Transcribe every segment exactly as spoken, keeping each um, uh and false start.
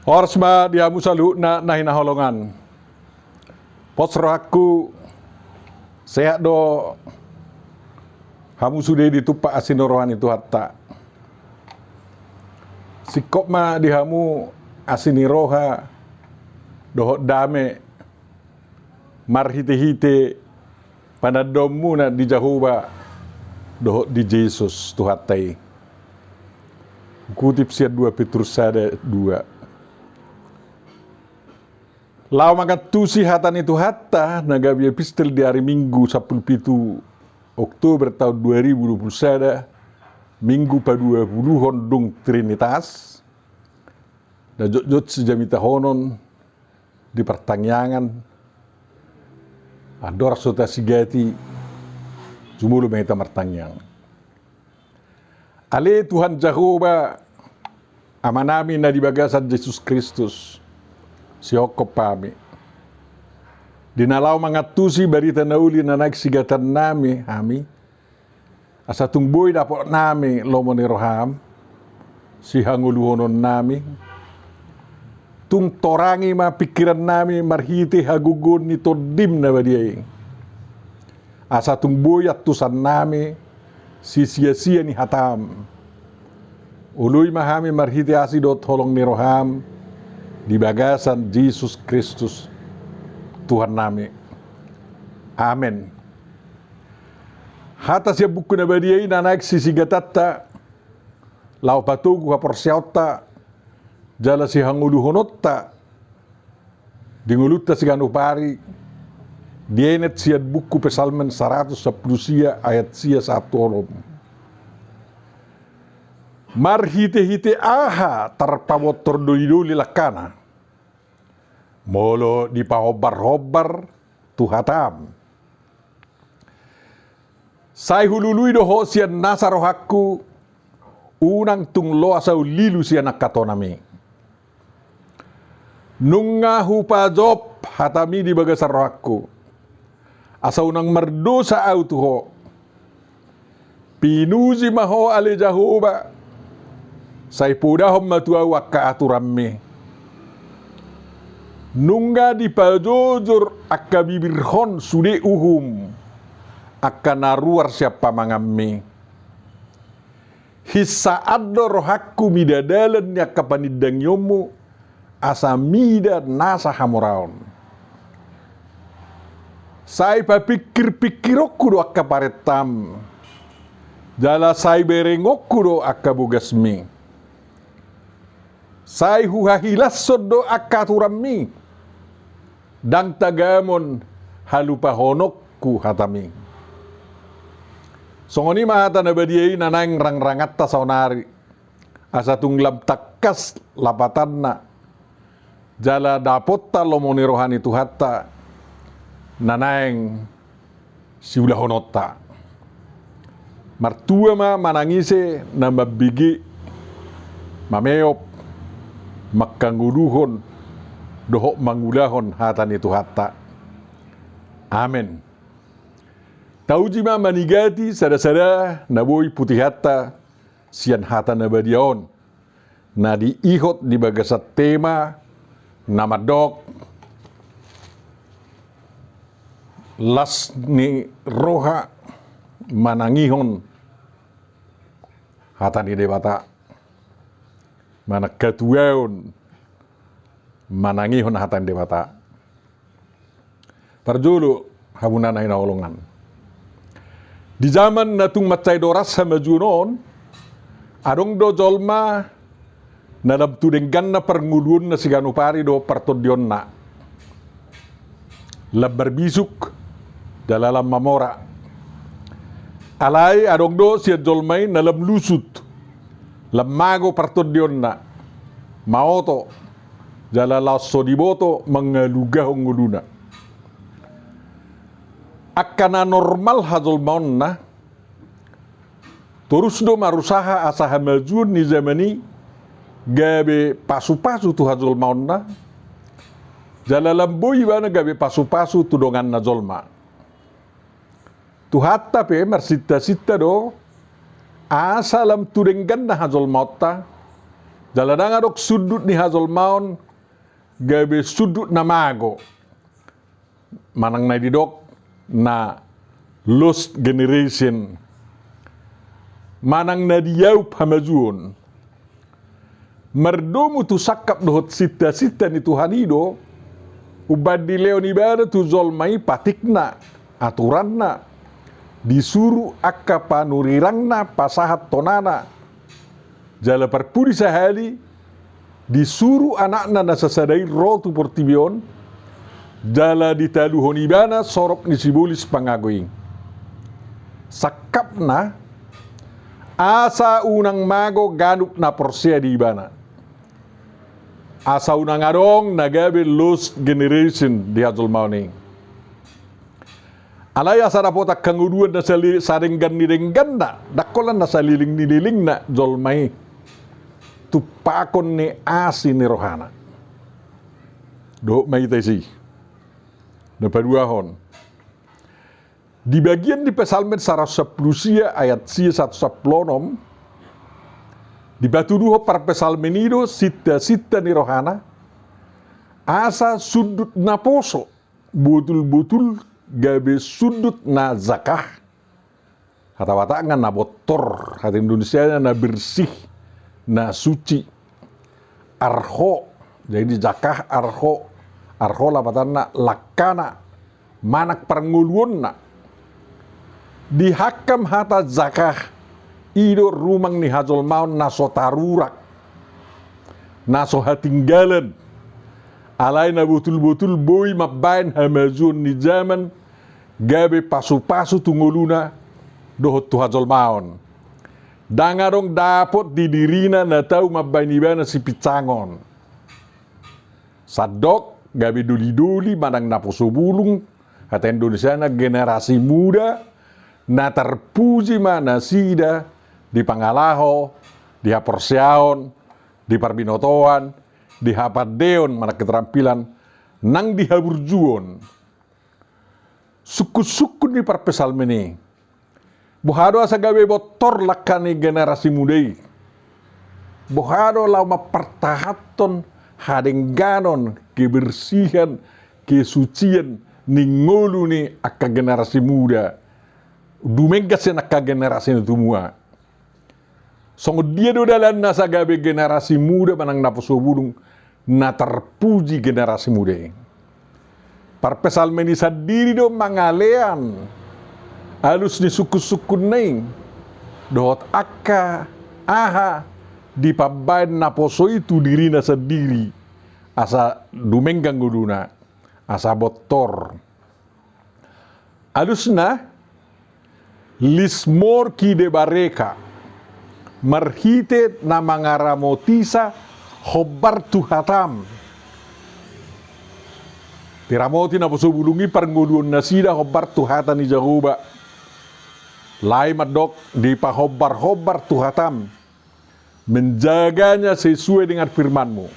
Horas ma di hamu saluhutna na hinaholongan. Pos rohangku, sehat do hamu sude ditumpak asi ni roha ni Tuhanta. Singkop ma di hamu asi ni roha dohot dame marhitehite panandaonmuna di Jahowa dohot di Jesus Tuhanta i. Hukutip sian dua Petrus sada dua. Laho mangantusi hata ni Tuhanta na gabe epistel di ari Minggu sampulu pitu Oktober taon dua ribu dua pulu sada, Minggu paduapuluhon dung Trinitas, na jotjot sijamitahon on di partangiangan, andorang so tasigati, jumolo ma hita martangiang. Ale Tuhan Jahowa, Amanami na di bagasan Jesus Kristus, sihophop hami di na laho mangantusi barita na uli na naeng sigatanonnami hami, asa tung boi dapotnami lomo ni roham, sihangoluhononnami. Tung torangi ma pingkirannami marhite hagogoon ni Tondim na badia i, asa tung boi antusannami sisiasia ni hatam. Oloi ma hami marhite asi dohot holong ni roham di bagasan Jesus Kristus Tuhannami. Amen. Hata sian buku na badia i na naeng sisigatanta laho patogu haporseaonta jala sihangoluhononta di ngolunta siganup ari, dienet sian buku Psalmen saratus sampulu sia ayat sia sahat tu onom. Marhitehite aha tarpamontor dolidoli langkana, molo dipahombarhombar tu hatam? Sai hulului do ho sian nasa rohangku, unang tung loas ahu lilu sian angka tonami. Nunga hupajop hatami di bagasan rohangku, asa unang mardosa ahu tu ho. Pinuji ma ho ale Jahowa, sai podahon ma tu ahu angka aturanmi. Nunga dipajojor angka bibirhon sude uhum, angka na ruar sian pamanganmi. Hinsaan do rohangku mida dalan ni angka panindangionmu, asa mida nasa hamoraon. Sai papingkirpingkironku do angka parentam, jala sai berengonku do angka bogasmi. Sai huhahilashon do angka aturanmi, ndang tagamon halupahononku hatami. Songon i ma hata na badia i na naeng rangranganta saonari, asa tung lam tangkas lapatanna, jala dapotta lomo ni roha ni Tuhanta na naeng siulahononta. Martua ma manang ise na mambege, mameop, manghangoluhon dohot mangulahon hata ni Tuhanta. Amen. Tauji ma manigati sadasada na boi putihanta sian hata na badia on, na diihot di bagasan tema na mandok las ni roha manangihon hata ni Debata, manang hatuaon manangihon hata ni Debata. Parjolo, hamuna na hinaholongan, di jaman na tung mansai doras hamajuon on, adong do jolma na lam tu dengganna parngoluonna siganup ari dohot partondionna, lam marbisuk jala lam mamora. Alai adong do sian jolma i na lam lusut, lam mago partondionna, maoto, jala laos so diboto mangalugahon ngoluna. Angka na normal hajolmaonna torus do marusaha asa hamajuon ni jaman i gabe pasupasu tu hajolmaonna, jala lam boi ibana gabe pasupasu tu donganna jolma. Tuhanta pe marsintasinta do asa lam tu dengganna hajolmaonta, Jala ndang adong sundut ni hajolmaon gabe sundut na mago, manang na didok na lost generation, manang na diaup hamajuon. Mardomu tu sangkap dohot sintasinta ni Tuhan i do umbahen dilehon ibana tu jolma i patikna, aturanna, disuru angka panurirangna pasahat tonana. Jala parpudi sahali, disuru anakna na sasada i ro tu portibi on, jala ditaluhon ibana sorop ni sibolis pangago i. Sangkapna, asa unang mago ganup na porsea di ibana. Asa unang adong na gabe lost generation di hajolmaon i. Alai asa dapotan hangoluan na sali-, sadenggan ni dengganna, ndang holan na saleleng ni lelengna jolma i. Tumpakon ni asi ni rohana. Dohot ma hita disi. Na paduahon. Di bagian di Psalmen saratus sampulu sia ayat sia sahat sampulu onom, dipatuduhon parpsalmen i do sintasinta ni rohana, asa sundut naposo, botul-botul gabe sundut na zakah. Hata Batakna na bontor, hata Indonesiana na bersih, na suci. Arho, jadi zakah arho, arho lapatanna langkana, manang parngoluonna. Di hangkam hata zakah, i do rumang ni hajolmaon na so tarurak, na so hatinggalan. Alai na botul-botul boi mambahen hamajuon ni jaman, gabe pasupasu tu ngoluna dohot tu hajolmaon. Ndang adong dapot di dirina na tau mambahen ibana sipinsangon. Sandok gabe dolidoli manang naposo bulung, hata Indonesiana generasi muda, na tarpuji ma nasida di pangalaho, di haporseaon, di parbinotoan, di hapandeon manang keterampilan, nang di haburjuon. Sungkun-sungkun ni parpsalmen i. Boha do asa gabe bontor langka ni generasi muda i? Boha do laho mampartahanhon hadengganon, kebersihan, kesucian ni ngolu ni angka generasi muda? Dumenggan sian angka generasi na tumua. Songon dia do dalanna asa gabe generasi muda manang naposo bulung na tarpuji generasi muda i? Parpsalmen i sandiri do mangalean alus ni sungkun-sungkunna i dohot angka aha dipambahen naposo i tu dirina sandiri, asa dumenggan ngoluna, asa bontor. Alusna, lismor ki debareka, marhite na mangaramotisa hombar tu hatam. Diramoti naposo bulung i parngoluon nasida hombar tu hata ni Jahowa. Lae mandok dipahombar-hombar tu hatam, menjaganya sesuai dengan firman-Mu.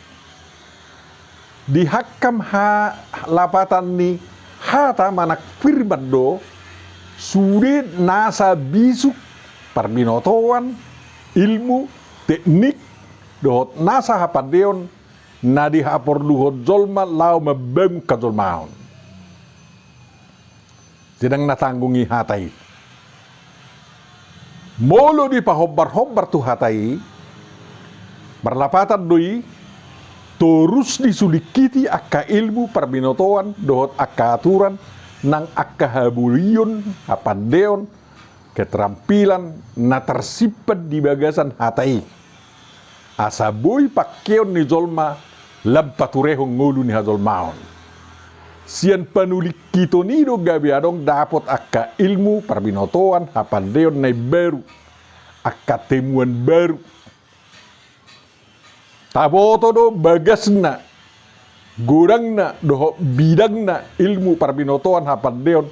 Di hangkam ha-, lapatan ni hata manang firman do sude nasa bisuk parbinotoan, ilmu, teknik, dohot nasa hapandeon na dihaporluhon jolma laho mambangun hajolmaon. Sedang na tanggung i hata i. Molo dipahombar-hombar tu hata i, marlapatan do i, torus disulingkiti angka ilmu parbinotoan dohot angka aturan nang angka habolion, hapandeon, keterampilan na tarsimpan di bagasan hata i, asa boi pangkeon ni jolma lam paturehon ngolu ni hajolmaon. Sian panulingkiton i do gabe adong dapot angka ilmu parbinotoan, hapandeon na imbaru, angka temuan baru. Taboto do bagasna, godangna dohot bidangna ilmu parbinotoan hapandeon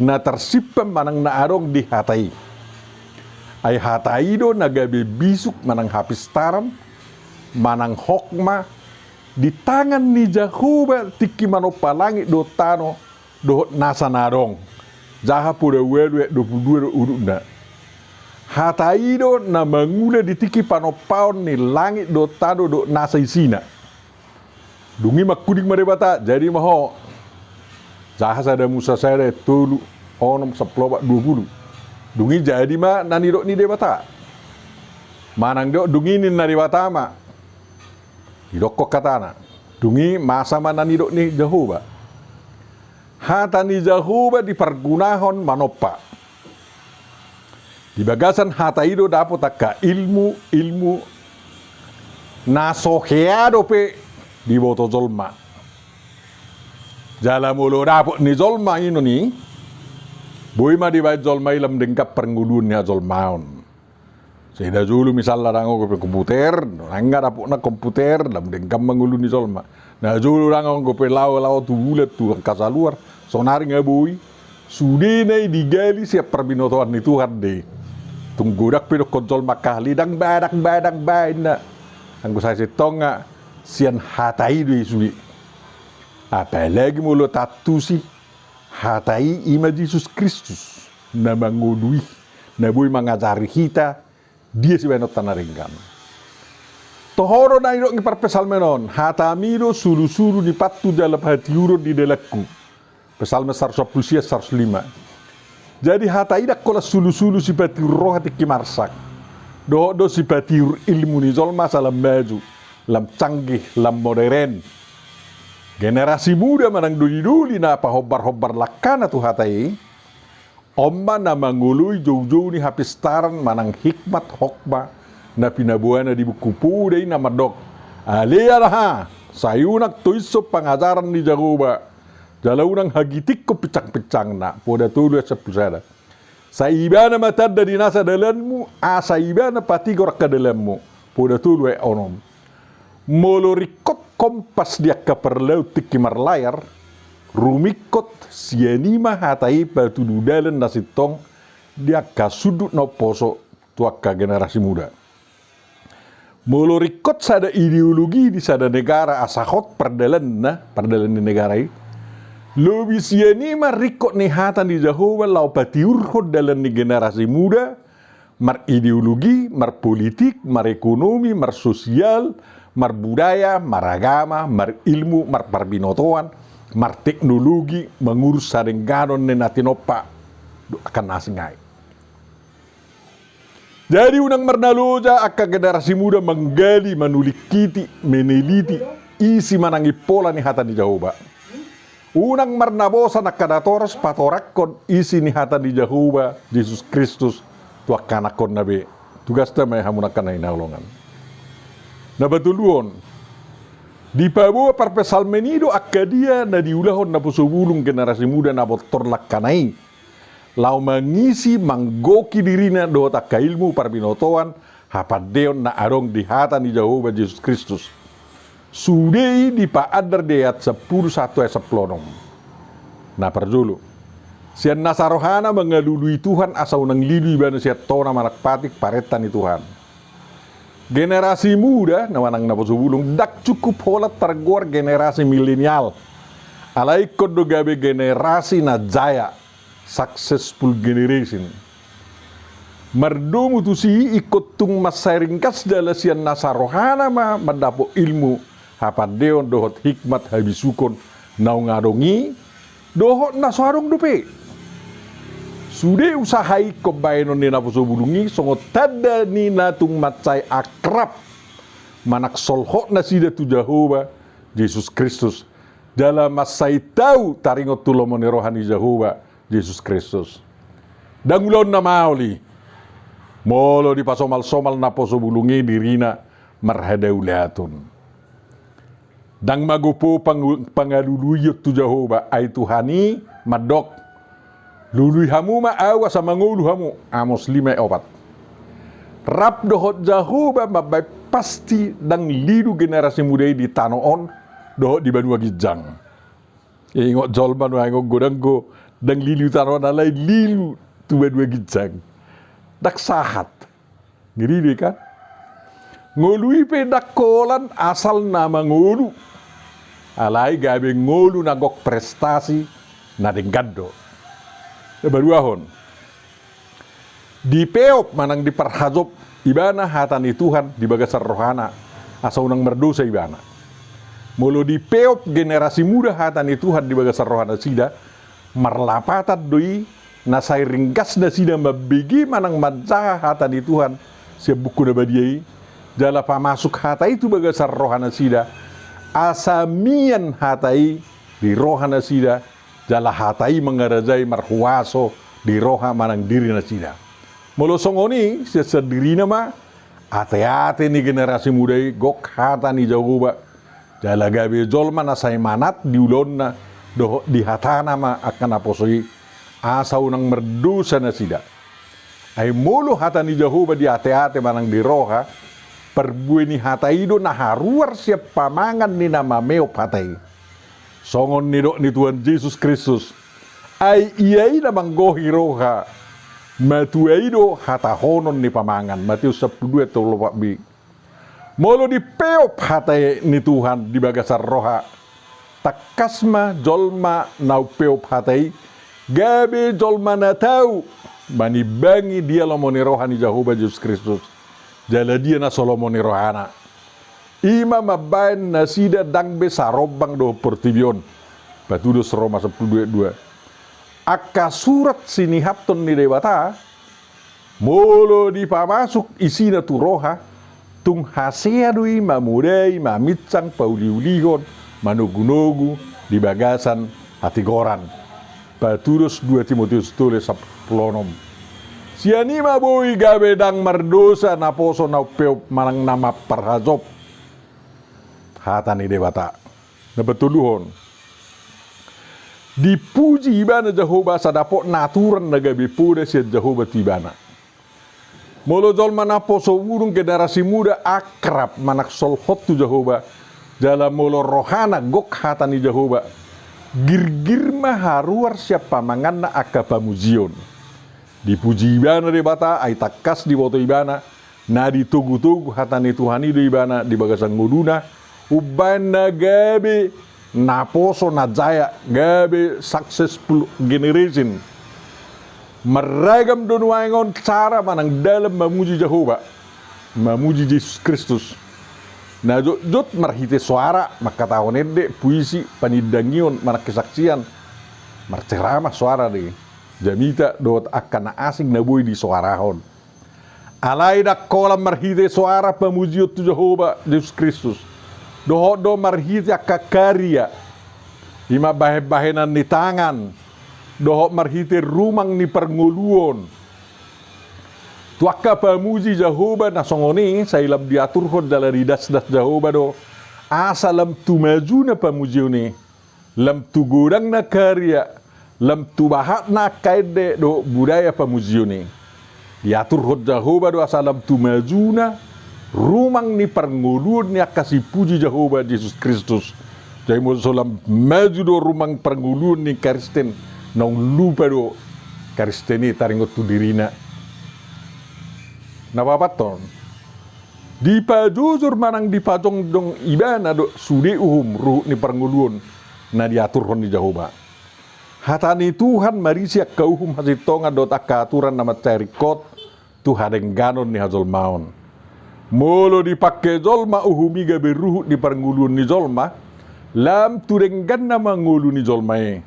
na tarsimpan manang na adong di hata i. Ai hata i do na gabe bisuk manang hapistaran, manang hokma, di tangan ni Jahowa tingki manompa langit dohot tano, dohot nasa na adong. Jaha poda ualu ayat dua pulu dua do udutna. Hata i do na mangula di tingki panompaon ni langit dohot tano dohot nasa isina. Dung i mangkuning ma Debata, jadi ma ho. Jaha sada Musa sada, tolu, onom, sampulu opat, dua pulu. Dung i jadi ma na nidok ni Debata. Manang didok dung i ninna Debata ma. Didokkon hatana. Dung i masa ma na nidok ni Jahowa. Hata ni Jahowa dipargunahon manompa. Di bagasan hata i do dapot angka ilmu, ilmu na so hea dope diboto jolma. Jala molo dapot ni jolma i non i, boi ma dibaen jolma i lam denggan parngoluon ni hajolmaon. Sai na jolo misalna ndang adong dope komputer, nunga dapotna komputer, lam denggan ma ngolu ni jolma. Na jolo ndang adong dope laho-laho tu bulan tu angkasa luar, sonari nga boi. Sudena i digali sian parbinotoan ni Tuhan do i. Tung godang pe dokkon jolma angka hal i, ndang ba, ndang ba, ndang ba, inna. Anggo sai sintong nga sian hata i do i sude. Apalagi molo taantusi hata i, i ma Jesus Kristus na mangolu i, na boi mangajari hita dia sibahenonta na denggan. Toho do na nidok ni parpsalmen on, hatami do sulusulu ni pantu jala patiuron di dalanku. Psalmen saratus sampulu sia, saratus lima. Jadi hata i ndang holan sulusulu sipatiur roha tingki marsak. Dohot do sipatiur ilmu ni jolma asa lam maju, lam canggih, lam moderen. Generasi muda manang doli-doli na pahombar-hombar langkana tu hata i, on ma na mangoloi joujou ni hapistaran manang hikmat, hokma, na pinaboana di buku poda i na mandok. Ale anaha, sai unang toishon pangajaran ni Jahowa, jala unang hagitingkon pinsang-pinsangna, poda tolu ayat sampulu sada. Sai ibana ma tanda di nasa dalanmu, asa ibana patigor angka dalanmu, poda tolu ayat onom. Molo ringkot kompas di angka parlaut tingki marlayar, rumingkot sian i ma hata i patudu dalan na sintong di angka sundut na umposo tu angka generasi muda. Molo ringkot sada ideologi di sada negara asa hot pardalanna, pardalan ni negara i, lobi sian i ma ringkot ni hata ni Jahowa laho patiurhon dalan ni generasi muda, marideologi, marpolitik, marekonomi, marsosial, marbudaya, maragama, marilmu, marparbinotoan, marteknologi, mangurus hadengganon ni na tinompa dohot angka na asing i. Jadi unang marnaloja angka generasi muda manggali, manulingkiti, meneliti isi manang impola ni hata ni Jahowa. Unang marnabosan angka natoras patorangkon isi ni hata ni Jahowa Jesus Kristus tu angka anakkonna be. Tugasta ma i hamu angka na hinaholongan. Na patoluhon, dipaboa parpsalmen i do angka dia na diulahon naposobulung generasi muda na bontor langkana i laho mangisi, manggohi dirina dohot angka ilmu, parbinotoan, hapandeon na adong di hata ni Jahowa Jesus Kristus. Sude i dipaandar di ayat sampulu sahat tu ayat sampulu onom. Na parjolo, sian nasa rohana mangalului Tuhan asa unang lilu ibana sian tona manang patik parenta ni Tuhan. Generasi muda na manang naposobulung ndang cukup holan targoar generasi milenial. Alai ingkon do gabe generasi na jaya, successful generation. Mardomu tusi ingkon tung mansai ringgas jala sian nasa rohana ma mandapot ilmu, hapandeon dohot hikmat habisukon naung adong i dohot na so adong dope. Sude usaha i ingkon baenon ni naposobulung i songon tanda ni na tung mansai akrab manang solhot nasida tu Jahowa Jesus Kristus, jala mansai tau taringot tu lomo ni roha ni Jahowa Jesus Kristus. Ndang ulaon na maol i molo dipasomal-somal naposobulung i dirina marhadaulaton. Ndang magopo pangu-, pangaluluion tu Jahowa, ai Tuhan i mandok: Lului hamu ma ahu asa mangolu hamu, Amos lima opat. Rap dohot Jahowa mambaen pasti ndang lilu generasi muda i di tano on dohot di banua ginjang. Ingot jolma nuaeng on godang do ndang lilu tano on alai lilu tu banua ginjang. Ndang sahat. Ngeri do i kan? Ngolu i pe ndang holan asal na mangolu. Alai gabe ngolu na gok prestasi na denggan do. Paduahon. Dipeop manang diparhajop ibana hata ni Tuhan di bagasan rohana, asa unang mardosa ibana. Molo dipeop generasi muda hata ni Tuhan di bagasan rohanasida, marlapatan do i na sai ringgas nasida mambege manang manjaha hata ni Tuhan sian Buku na Badia i, jala pamasuk hata i tu bagasan rohanasida, asa mian hata i di rohanasida, jala hata i mangarajai marhuaso di roha manang dirinasida. Molo songon i, sian sandirina ma ateate ni generasi muda i gok hata ni Jahowa, jala gabe jolma na sai manat di ulaonna dohot di hatana ma angka naposo i, asa unang mardosa nasida. Ai molo hata ni Jahowa di ateate manang di roha, parbue ni hata i do na haruar sian pamangan ni na mameop hata i. Songon nidok ni Tuhan Jesus Kristus, ai ia i na manggohi roha, matua i do hatahonon ni pamangan. Mateus sampulu dua tolu opat b. Molo dipeop hata ni Tuhan di bagasan roha, tangkas ma jolma na umpeop hata i gabe jolma na tau manimbangi dia lomo ni roha ni Jahowa Jesus Kristus, jala dia na so lomo ni rohana. I ma mambahen nasida ndang be sarombang dohot portibi on. Patudos Roma sampulu dua dua. Angka surat sinihapton ni Debata, molo dipamasuk isina tu roha, tung hasea do i mamodai, maminsang, pauliulihon, manogunogu di bagasan hatigoran. Patudos dua Timoteus tolu sampulu onom. Sian i ma boi gabe ndang mardosa naposo na umpeop manang na mamparhajop hata ni Debata. Na patoluhon, dipuji ibana Jahowa asa dapotna aturan na gabe poda sian Jahowa tu ibana. Molo jolma naposo burung, generasi muda, akrab manang solhot tu Jahowa, jala molo rohana gok hata ni Jahowa, girgir ma haruar sian pamanganna angka pamujion. Dipuji ibana Debata, ai tangkas diboto ibana, na ditogutogu hata ni Tuhan i do ibana di bagasan ngoluna, umbahen na gabe naposo na jaya, gabe successful generation. Marragam do nuaeng on cara manang dalan mamuji Jahowa, mamuji Jesus Kristus. Na jotjot marhite soara, mangkatahon ende, puisi, panindangion manang kesaksian, marceramah soara do i. Jamita dohot angka na asing na boi disoarahon. Alai ndang holan marhite soara pamujion tu Jahowa Jesus Kristus, dohot do marhite angka karya, i ma bahenbahenan ni tangan, dohot marhite rumang ni parngoluon. Tu angka pamuji Jahowa na songon i sai lam diaturhon jala didasdas Jahowa do, asa lam tu majuna pamujion i. Lam tu godangna karya, lam tu bahatna angka ende dohot budaya pamujion i. Diaturhon Jahowa do asa lam tu majuna rumang ni parngoluon ni angka sipuji Jahowa Jesus Kristus. Jadi molo so lam maju do rumang parngoluon ni Kristen, naung lupa do Kristen i taringot tu dirina. Na paopathon, dipajojor manang dipajongjong ibana do sude uhum ruhut ni parngoluon na diaturhon ni Jahowa. Hata ni Tuhan marisi angka uhum hasintongan dohot angka aturan na mansai ringkot tu hadengganon ni hajolmaon. Molo dipangke jolma uhum i gabe ruhut ni parngoluon ni jolma, lam tu dengganna ma ngolu ni jolma i.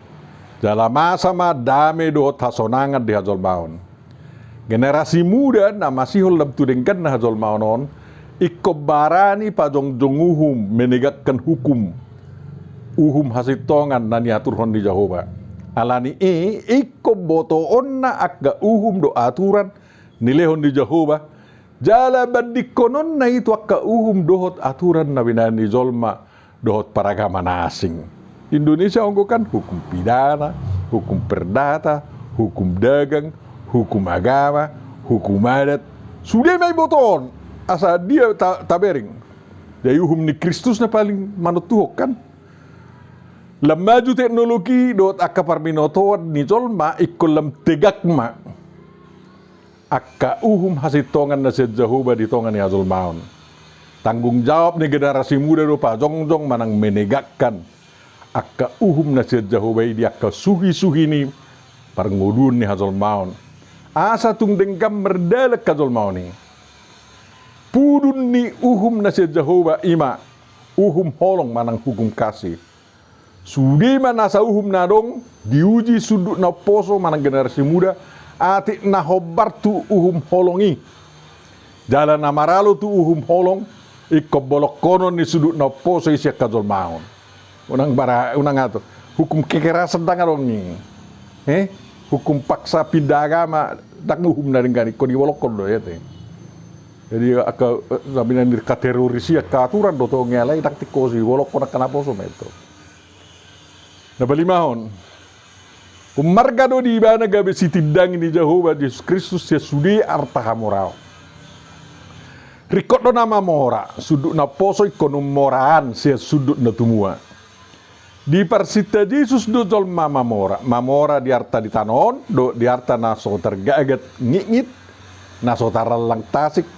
Jala masa ma dame dohot hasonangan di hajolmaon. Generasi muda na masihol lam tu dengganna hajolmaon on, ingkon barani pajongjong uhum, menegakkan hukum, uhum hasintongan na niaturhon ni Jahowa. Alani i ingkon botoonna angka uhum dohot aturan nilehon ni Jahowa, jala bandingkononna i tu angka uhum dohot aturan na binahen ni jolma dohot paragama na asing. Indonesia anggo kan hukum pidana, hukum perdata, hukum dagang, hukum agama, hukum adat. Sude ma ibotoon, asa dia ta-, tabereng. Jadi uhum ni Kristus na paling manontuhon kan. Lam maju teknologi dohot angka parbinotoan ni jolma, ingkon lam tegak ma angka uhum hasintongan na sian Jahowa di tonga ni hajolmaon. Tanggung jawab ni generasi muda do pajongjong manang menegakkan angka uhum na sian Jahowa i di angka suhisuhi ni parngoluon ni hajolmaon. asa tung denggan mardalan hajolmaon i. Pudun ni uhum na sian Jahowa i ma uhum holong manang hukum kasih. Sude ma nasa uhum na adong diuji sundut na umposo manang generasi muda, atik na hombar tu uhum holong i. Jala na maralo tu uhum holong, ingkon bolongkonon ni sundut na umposo i sian hajolmaon. Unang bara, unang ato. Hukum kekerasan ndang adong i. Eh? Hukum paksa pindah agama, ndang uhum na denggan, ingkon dibolongkon do, ya, te. Jadi, angka, eh, na binahen ni angka teroris i, angka aturan do tong i, alai ndang tingkos i, bolongkon angka na poso ma i tong. Na palimahon. Ummarga do di ibana gabe sitindangi ni Jahowa Jesus Kristus sian sude arta hamoraon. Ringkot do na mamora, sundut na umposo ingkon umoraan sian sundut na tumua. Diparsinta Jesus do jolma mamora, mamora di arta di tano on, dohot di arta na so targagat ngitngit, na so tarallang tasik,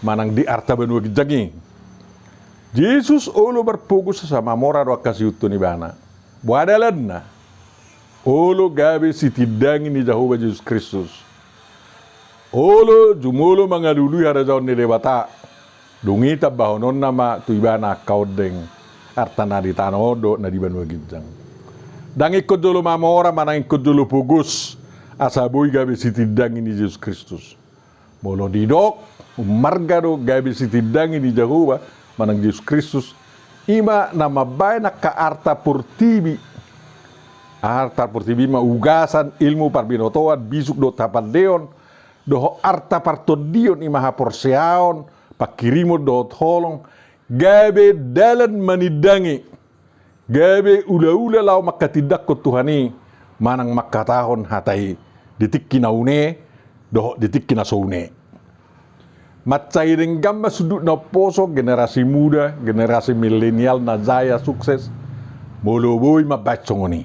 manang di arta banua ginjang i. Jesus olo marpogos asa mamora do angka siihuthon ibana. Boha dalanna? Olo gabe sitindangi ni Jahowa Jesus Kristus. Olo jumolo mangalului harajaon ni Debata. Dung i tambahononna ma tu ibana angka ondeng, arta na di tano on dohot na di banua ginjang. Ndang ingkon jolo mamora manang ingkon jolo pogos asa boi gabe sitindangi ni Jesus Kristus. Molo didok, ummarga do gabe sitindangi ni Jahowa, manang Jesus Kristus, i ma na mambahen angka arta portibi. Arta portibi ma ugasan, ilmu, parbinotoan, bisuk dohot hapandeon, dohot arta partondion i ma haporseaon, pangkirimon dohot holong, gabe dalan manindangi. Gabe ulaula laho mangkatindangkon Tuhan i, manang mangkatahon hata i, di tingki na une, dohot di tingki na so une. Mansai denggan ma sundut na umposo, generasi muda, generasi milenial na jaya sukses, molo boi mambahen songon i.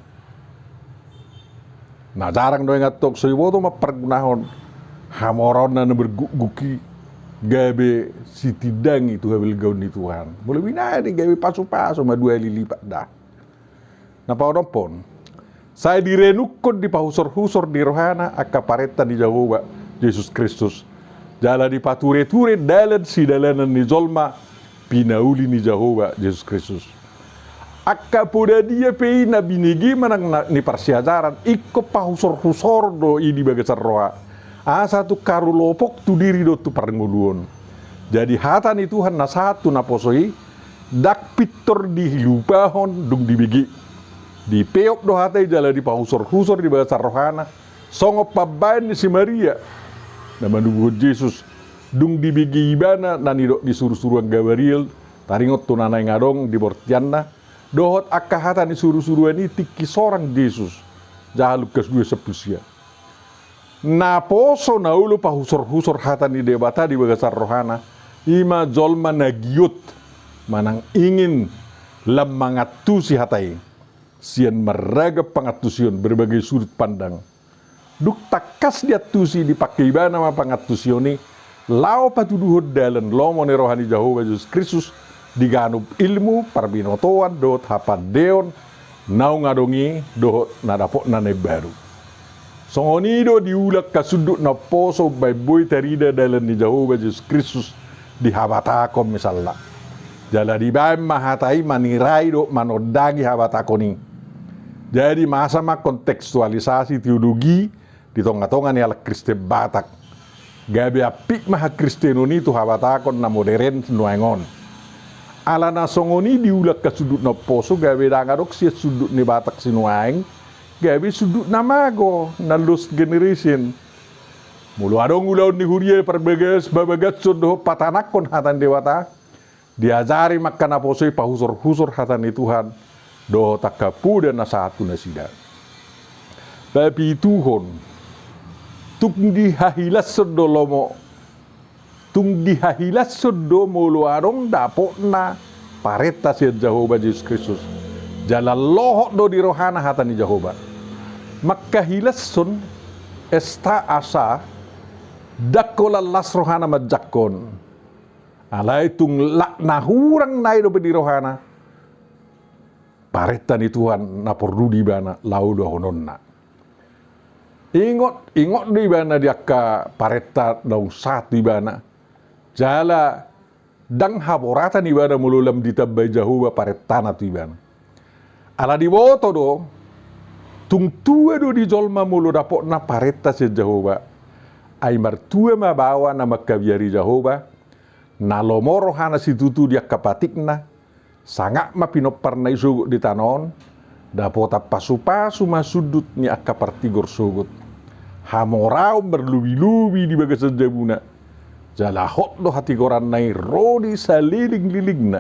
Na jarang do ingan tong so diboto ma pargunahon hamoraonna na margukguk i gabe sitindangi tu habalgaon ni Tuhan. Molo binahen i gabe pasupasu ma dua hali lipat da. Na paonomhon. Sai direnungkon dipahusorhusor di rohana angka parenta ni Jahowa Jesus Kristus. Jala dipatureture dalan sidalanan ni jolma pinauli ni Jahowa Jesus Kristus. Angka poda dia pe i na binege manang na, ni parsiajaran, ingkon pahusorhusoron do i di bagasan roha. Asa tung haru lopok tu diri dohot tu parngoluon. Jadi hata ni Tuhan na sahat tu naposo i, ndang pintor dilupahon dung dibege. Dipeop do hata i jala dipahusorhusor di bagasan rohana, songon pambahen ni si Maria na manubuhon Jesus, dung dibege ibana na nidok ni surusuruan Gabariel, taringot tu na naeng adong di bortianna, dohot angka hata ni surusuruan i tingki sorang Jesus, Jaha Lukas dua sampulu sia. Naposo na olo pahusorhusor hata ni Debata di bagasan rohana, i ma jolma na giot, manang ingin lam mangantusi hata i, sian marragam pangantusion, berbagai sudut pandang. Dung tangkas diantusi, dipangke ibana ma pangantusion i, laho patuduhon dalan lomo ni roha ni Jahowa Jesus Kristus, di ganup ilmu, parbinotoan, dohot hapandeon, naung adong i, dohot na dapotna na imbaru. Songon i do diula angka sundut na umposo umbahen boi tarida dalan ni Jahowa Jesus Kristus di habatahon misalna. Jala dibahen ma hata i manirai dohot manondangi habatahon i. Jadi masa ma kontekstualisasi teologi di tongatonga ni halak Kristen Batak. Gabe ampit ma hakristenon i tu habatahon na moderen nuaeng on. Ala na songon i diula angka sundut na umposo gabe ndang adong sian sundut ni Batak sinuaeng, gabe sundut na mago, na lost generation. Molo adong ulaon ni huria parbagason, babagason dohot patanangkon hata ni Debata, diajari ma angka naposo i pahusorhusor hata ni Tuhan, dohot angka poda na sahat tu nasida. Tapi ituhon, tung dihahilashon do lomo, tung dihahilashon do molo adong dapotna parenta sian Jahowa Jesus Kristus. Jala lohot do di rohana hata ni Jahowa. Mangkahilashon esta asa, ndang holan las rohana manjangkon. Alai tung lak na hurang nai dope di rohana parenta ni Tuhan na porlu di ibana laho ulaononna. Ingot, ingot do ibana di angka parenta naung sahat tu ibana. Jala ndang haboratan ibana molo lam ditambai Jahowa parentana tu ibana. Ala diboto do, tung tua do di jolma molo dapotna parenta sian Jahowa. Ai martua ma baoa na mangkabiari Jahowa, na lomo rohana situtu di angka patikna, sangap ma pinomparna i sogot di tano on, dapotan pasupasu ma sundut ni angka partigor sogot. Hamoraon marlobilobi di bagasan jabuna. Jala hot do hatigoranna i ro di salelenglelengna.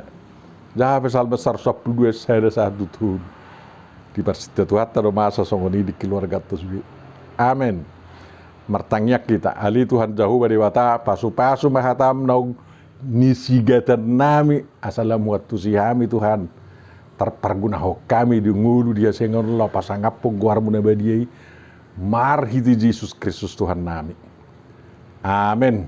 Jaha Psalmen saratus sampulu dua ayat sada sahat tu tolu. Diparsinta Tuhanta do masa songon i di keluarganta sude. Amen. Martangiang hita. Ale Tuhan Jahowa Debata, pasupasu ma hatam naung nisigatannami, asa lam huantusi hami Tuhan. Tar-, pargunahon hami di ngolu di hasingaton laho pasangaphon goarmu na badia i, marhite Jesus Kristus Tuhannami. Amen.